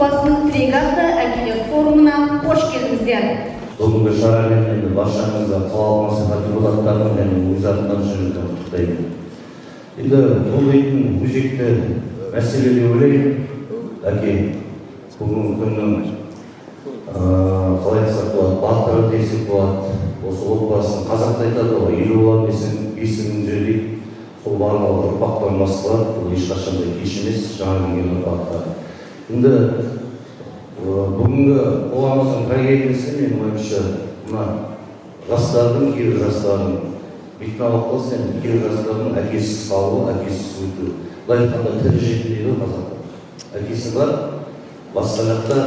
Отбасының тірегі атты әкелер форумына қош келдіңіздер. Бүгінгі шарамен енді баршаңызды қалалық мәслихат депутаттарының және өз атымнан шын жүректен құттықтаймын. Енді бұл дейтін өзекті мәселе деп ойлаймын. Әке бүгінгі күннің қалай айтсақ болады, батыры десек болады. Осы отбасын, қазақта айтады ғой, ел боламын десең, бесігің түзе дейді. Сол барлығы ұрпақтан басталады, бұл ешқашан да кеш емес жаңа келген ұрпаққа. Енді бүгінгі қоғамымыздың трагедиясы, менің ойымша, мына жастардың, кейбір жастардың бетін алып қалса, енді кейбір жастардың әкесіз қалуы, әкесіз өтуі. Былай айтқанда, тірі жетім дейді ғой қазақта. Әкесі бар, басқа жақта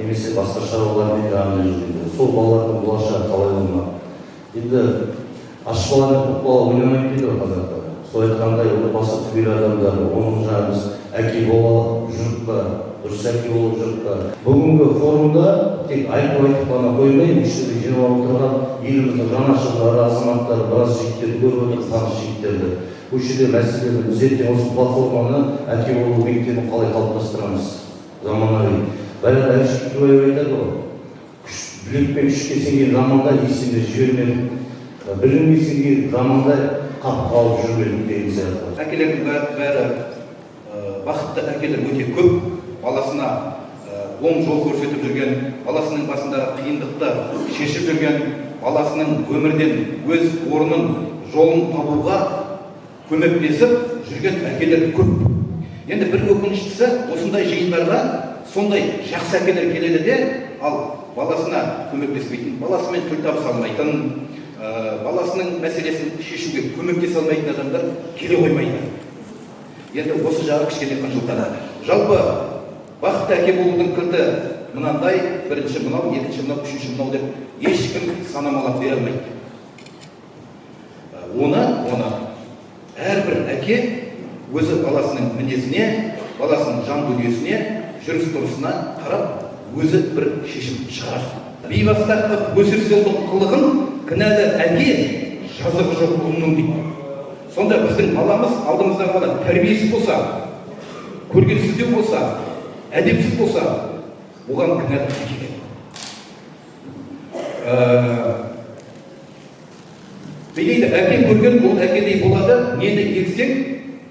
немесе басқа шаруалармен жаңағыдай жүргенде, сол балалардың болашағы қалай болмақ? Енді аш бала мен тоқ бала ойнамайды дейді ғой қазақта. Сол айтқандай, отбасы түгел адамдар, оның жаңағы біз әке бола жүріп па, дұрыс әке болып жүріп па? Бүгінгі форумда тек айтып айтып қана қоймай, осы жерде жиналып отырған еліміздің жанашырлары, азаматтары, біраз жігіттерді көріп отырмыз, таныс жігіттерді. Осы жерде мәселені біз ертең осы платформаны, әке болу мектебін қалай қалыптастырамыз заманауи? Баяғыда Әбіш Кекілбаев айтады ғой: күш, білек пен күшке сенген заманда есіңді жібермедік, білімге сенген заманда қап қалып жүрмедік деген сияқты. Әкелердің бәрі бақытты әкелер өте көп. Баласына оң жол көрсетіп жүрген, баласының басындағы қиындықты шешіп жүрген, баласының өмірден өз орнын, жолын табуға көмектесіп жүрген әкелер көп. Енді бір өкініштісі, осындай жиындарға сондай жақсы әкелер келеді де, ал баласына көмектеспейтін, баласымен тіл табыса алмайтын, баласының мәселесін шешуге көмектесе алмайтын адамдар келе қоймайды. Енді осы жағы кішкене қынжылтады. Жалпы, бақытты әке болудың кілті мынандай: бірінші мынау, екінші мынау, үшінші мынау деп ешкім санамалап бере алмайды. Оны әрбір әке өзі баласының мінезіне, баласының жан дүниесіне, жүріс тұрысына қарап, өзі бір шешім шығарады. Бейбастақ қып өсірсе ұлдың қылығын, кінәлі әке, жазығы жоқ ұлының дейді. Сонда біздің баламыз, алдымыздағы бала тәрбиесіз болса, көргенсіздеу болса, әдепсіз болса, оған кінәлі әке. Дейді, әке көрген ол әкедей болады, нені ексең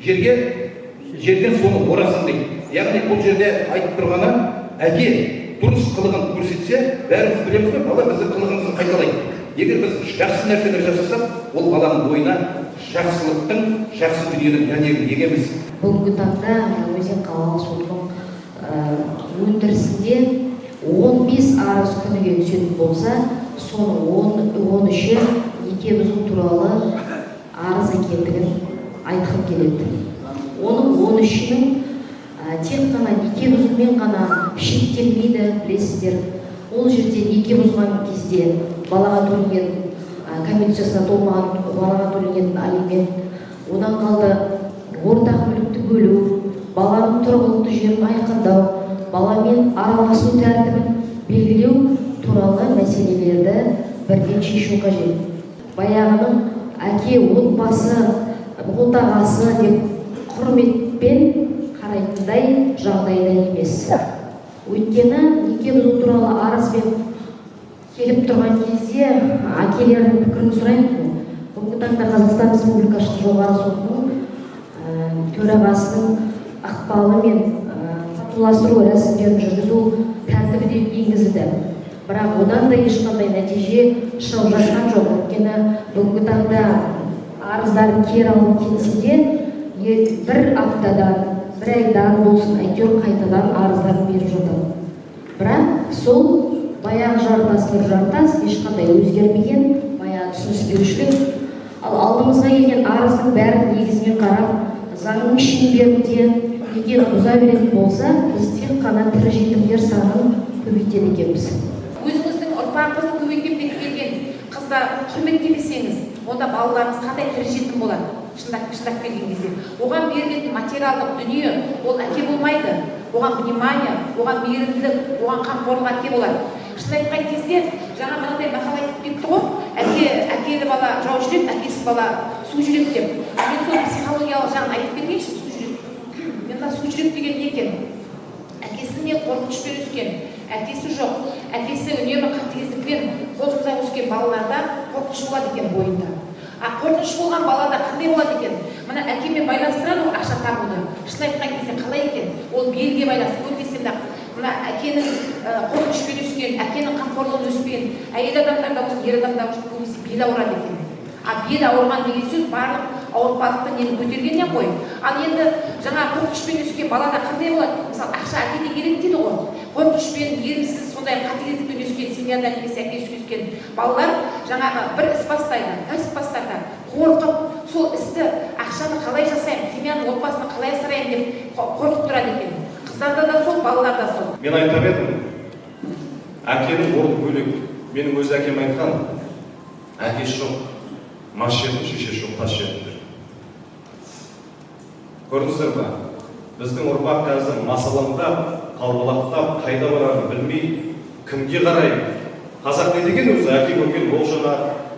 жерге, жерден соны орасың дейді. Яғни бұл жерде айтып тұрғаны, әке дұрыс қылығын көрсетсе, бәріміз білеміз ғой, бала біздің қылығымызды қайталайды. Егер біз жақсы нәрселер жасасақ, ол баланың бойына жақсылықтың, жақсы дүниенің дәнегін егеміз. Бүгінгі таңда Жаңаөзен қалалық сотының өндірісінде 15 арыз күніге түсетін болса, соның 13-і неке бұзу туралы арыз екендігін айтқым келеді. Оның 13-інің тек қана неке бұзумен ғана шектелмейді, білесіздер. Ол жерде неке бұзған кезде балаға төленген, кәмелет жасына толмаған балаға төленетін алимент, одан қалды ортақ мүлікті бөлу, баланың тұрғылықты жерін айқындау, баламен араласу тәртібін белгілеу туралы мәселелерді бірден шешу қажет. Баяғының әке отбасы отағасы деп құрметпен қарайтындай жағдайда емес. Өйткені неке бұзу туралы арызбен келіп тұрған кезде әкелердің пікірін сұраймын ғой. Бүгінгі таңда Қазақстан Республикасы Жоғары Сотының төрағасының ықпалымен татуластыру рәсімдерін жүргізу тәртібі де енгізілді, бірақ одан да ешқандай нәтиже шығып жатқан жоқ. Өйткені бүгінгі таңда арыздар кері алынып кетсе де, бір аптадан, бір айдан болсын, әйтеуір қайтадан арыздарын беріп жатады. Бірақ сол баяғы жартас бір жартас, ешқандай өзгермеген баяғы түсініспеушілік. Ал алдымызға келген арыздың бәрін негізінен қарап, заңның шеңберінде некені бұза беретін болса, біз тек қана тірі жетімдер санын көбейтеді екенбіз. Өзіңіздің ұрпағыңызды көбейтемін деп келген қызды құрметтемесеңіз, онда балаларыңыз қандай тірі жетім болады? Шындап келген кезде, оған берілетін материалдық дүние ол әке болмайды. Оған внимание, оған мейірімділік, оған қамқорлық әке болады. Шын айтқан кезде, жаңа мынандай мақал айтып кетті ғой: әке, әкелі бала жау жүрек, әкесіз бала су жүрек деп. Ал мен сол психологиялық жағын айтып кетейінші. Су жүрек, мен мына су жүрек деген не екен? Әкесіз қорқынышпен өскен, әкесі жоқ, әкесі үнемі қатыгездікпен қол жұмсап өскен балаларда қорқыныш болады екен бойында. А қорқыныш болған балада қандай болады екен? Мына әкемен байланыстырады ғой ақша табуды. Шын айтқан кезде қалай екен? Ол белге байланысты. Көбінесе мына әкенің қорқынышпен өскен, әкенің қамқорлығын өспеген әйел адамдар да болсын, ер адамдар да болсын, көбінесе бел ауырады екен. А бел ауырған деген сөз барлық ауыртпалықты нені көтергеннен ғой. Ал енді жаңа қорқынышпен өскен балада қандай болады? Мысалы, ақша әкеден келеді дейді ғой. Қорқынышпен, ерімсіз, сондай қатыгездікпен өскен семьяда немесе әкесіз өскен балалар жаңағы бір іс бастайды, кәсіп бастарда қорқып, сол істі, ақшаны қалай жасаймын, семьяның, отбасыны қалай асыраймын деп қорқып тұрады екен. Қыздарда да сол, балаларда сол. Мен айтар едім, әкенің орны бөлек. Менің өз әкем айтқан, әкесі жоқ, мас жетім, шешесі жоқ, тас жетім деп. Көрдіңіздер ме? Біздің ұрпақ қазір масалаңдап, қалбалақтап, қайда барарын білмей, кімге қарай? Қазақ не деген өзі? Әке көрген ол жона,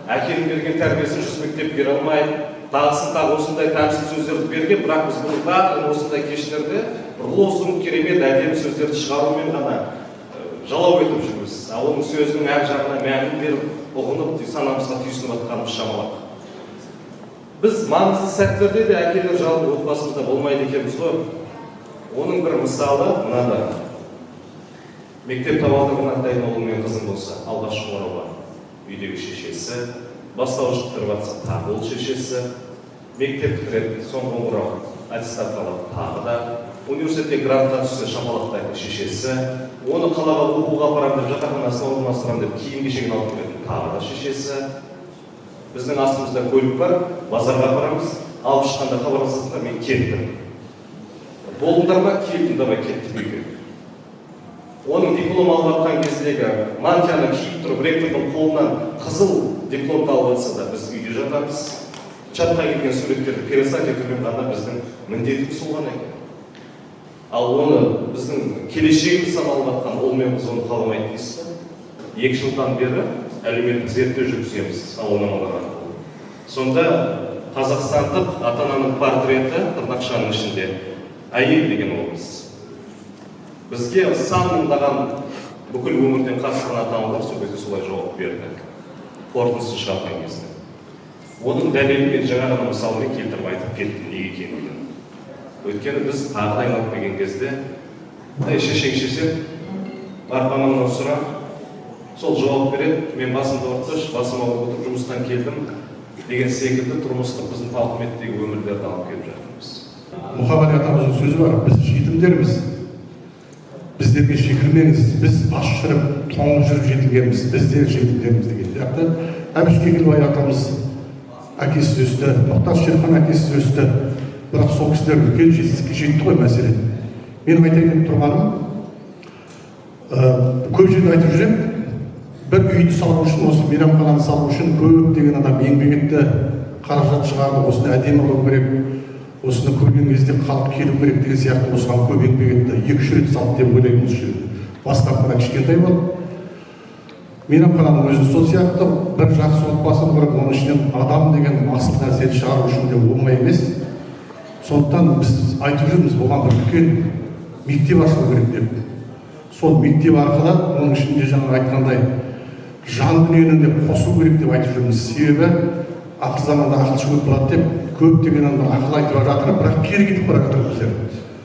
әкенің берген тәрбиесін 100 мектеп бере алмайды, тағысын тағы осындай тәмсіл сөздерді берген, бірақ біз бұның барлығын осындай кештерде бір лозунг, керемет, әдемі сөздерді шығарумен ғана жалау етіп жүрміз. Ал оның сөзінің әр жағына мәнін беріп, ұғынып, санамызға түйсініп жатқанымыз шамалы. Біз маңызды сәттерде де әкелер жалпы отбасымызда болмайды екенбіз ғой. Оның бір мысалы мынада. Мектеп табалдырығын аттайтын ұлым мен қызым болса, алғашқы қоңырауға үйдегі шешесі, бастауыш бітіріп жатса тағы ол шешесі, мектеп бітіреді, соңғы қоңырау аттестат алады тағы да, университетке грантқа түссе шапалақтайтын шешесі, оны қалаға оқуға апарамын деп жатақханасына орналастырамын деп киім кешегін алып келетін тағы да шешесі. Біздің астымызда көлік бар, базарға апарамыз, алып шыққанда хабарласасыңдар, мен кеттім. Болдыңдар ма? Келдім, давай кеттік үйге. Оның диплом алып жатқан кездегі мантияны киіп тұрып, ректордың қолынан қызыл дипломды алып жатса да, біз үйде жатамыз. Чатқа келген суреттерді переслать етумен ғана біздің міндетіміз сол ғана екен. Ал оны біздің келешегіміз саналып жатқан ұл мен қыз оны қаламайды дейсіз ба? 2 жылдан бері әлеуметтік зерттеу жүргіземіз сауалнамалар арқылы. Сонда қазақстандық ата-ананың портреті тырнақшаның ішінде әйел деген образ. Бізге сан мыңдаған бүкіл өмірден қатысқан ата-аналар сол кезде солай жауап берді. Қорытындысын шығарған кезде. Оның дәлелін мен жаңа ғана мысалмен келтіріп айтып кеттім неге екенін. Өйткені біз тағы да айналып келген кезде, әй шешең шешем, барып анамнан сұра, сол жауап береді, мен басымды ауыртқыш, басым ауырып отырып жұмыстан келдім деген секілді тұрмыстық біздің тауқыметтегі өмірлерді алып келіп жатырмыз. Мұхаммед атамыздың сөзі бар, біз жетімдерміз, біздерге шекірмеңіз, біз аш жүріп, тоңып жүріп жетілгенбіз, біздер жетімдерміз деген сияқты. Әбіш Кекілбай атамыз әкесіз өсті, Мұхтар Шерхан әкесіз өсті, бірақ сол кісілер үлкен жетістікке жетті ғой мәселен. Менің айтайын деп тұрғаным, көп жерде айтып жүремін, бір үйді салу үшін, осы мейрамхананы салу үшін көптеген адам еңбек етті, қаражат шығарды, осыны әдемі қылу керек, осыны көрген кезде халық келу керек деген сияқты осыған көп еңбек етті. 2-3 рет салды деп ойлаймын осы жерде. Бастапқыда кішкентай болды. Мейрамхананың өзі сол сияқты бір жақсы отбасын құрып, оның ішінен адам деген асыл нәрсені шығару үшін де оңай емес. Сондықтан біз айтып жүрміз, бұған бір үлкен мектеп ашу керек деп. Сол мектеп арқылы оның ішінде жаңа айтқандай жан дүниені де қосу керек деп айтып жүрміз. Себебі ақыр заманда ақылшы көп болады деп көптеген адамдар ақыл айтып жатыр, бірақ кері кетіп бара жатыр біздер.